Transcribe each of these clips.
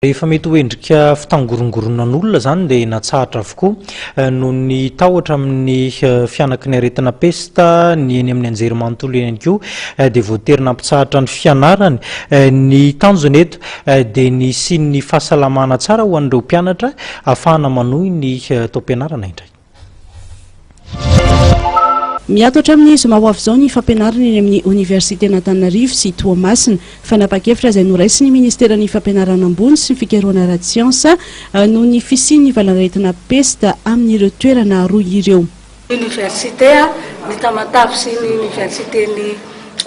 Rehefa mety ho endrika fitangorongoronan'olona izany dia natsahatra avokoa noho ny tahotra amin'ny fihanaky ny aretina pesta ny eny amin'ny anjerimanontolo eny ihany koa dia voatery nampitsahatra ny fianarany. Ny tanjona eto dia ny hisian'ny fahasalamana tsara ho an'ireo mpianatra ahafahana manohy ny taom-pianarana indray. Miato hatramin'ny zoma ho avy izao ny fampianarana eny amin'ny Oniversiten'Antananarivo sy Toamasina. Fanapahan-kevitra izay noraisin'ny Ministeran'ny Fampianarana ambony sy ny fikarohana ara-tsiansa noho ny fisian'ny valanaretina pesta amin'ireo toerana roa ireo. Université ny Tamatave sy ny Université ny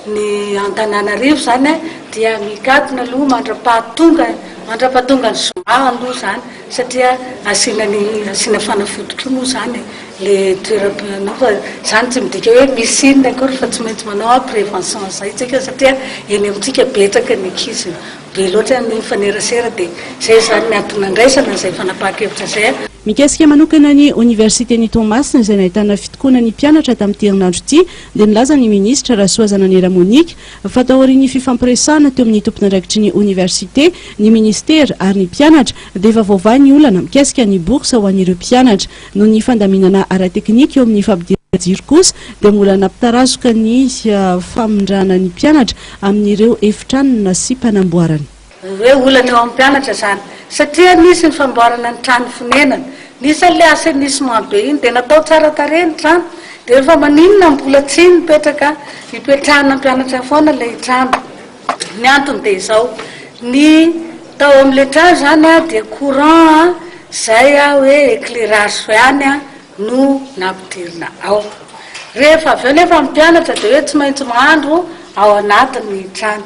ny Antananarivo izany dia mikatona aloha mandra-pahatonga mandra-pahatonga ny zoma aloha izany satria asiana ny asiana fanafody koa moa izany le toeram-pianova izany tsy midika hoe misy inona akory fa tsy maintsy manao prévention izay tsika satria eny amintsika betsaka ny ankizy be loatra ny mifanerasera dia izay izany ny antony nandraisana izay fanapahan-kevitra izay. Mikasika manokana ny oniversiten'i Toamasina izay nahitana fitokonan'ny mpianatra tamin'ity herinandro ity dia nilaza ny minisitra Rasoazananera Monica fa taorian'ny fifampiresahana teo amin'ny tompon'andraikitry ny oniversite, ny minisitera ary ny mpianatra dia efa voavaha ny olana mikasika ny bourse ho an'ireo mpianatra. Noho ny fandaminana ara-teknika eo amin'ny fampidirana jiro kosa dia mbola nampitarazoka ny famindrana ny mpianatra amin'ireo efitrano nasiam-panamboarana. Hoe olana eo amin'ny mpianatra izany satria nisy ny famboarana ny trano fonenana, nisy an'ilay assainissement be iny dia natao tsara tarehy ny trano dia rehefa maninona mbola tsy mipetraka ipetrahana mpianatra foana ilay trano. Ny antony dia izao, ny tao amin'ilay trano izany dia courant izay hoe éclairage ihany no nampidirina ao. Rehefa avy eo nefa ny mpianatra dia hoe tsy maintsy mandro ao anatin'ny trano.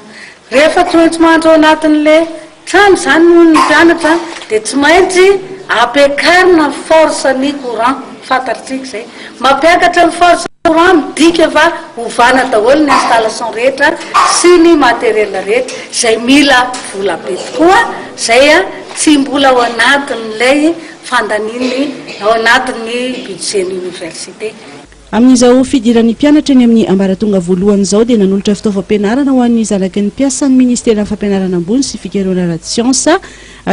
Rehefa tsy maintsy mandro ao anatin'ilay trano izany moa ny mpianatra dia tsy maintsy ampiakarina ny force ny courant, fantatritsika izay. Mampiakatra ny force courant midika fa ovana daholo ny installation rehetra sy ny matériel rehetra izay mila vola be tokoa, izay tsy mbola ao anatin'ilay fandaniany ao anatin'ny budget-n'ny université. Amin'izao fidiran'ny mpianatra eny amin'ny ambaratonga voalohany izao dia nanolotra fitaovam-pianarana ho an'ny zanaky ny mpiasan'ny Ministeran'ny Fampianarana Ambony sy Fikarohana ara-tsiansa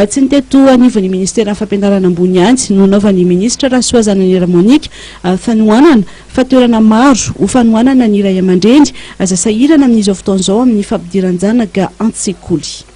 tsy ny teto anivon'ny Ministeran'ny Fampianarana Ambony ihany no nanaovan'ny Minisitra Rasoazananera Monica fanohanana fa toerana maro ho fanohanana ny ray aman-dreny aza sahirana amin'izao fotoana izao amin'ny fampidiran-janaka an-tsekoly.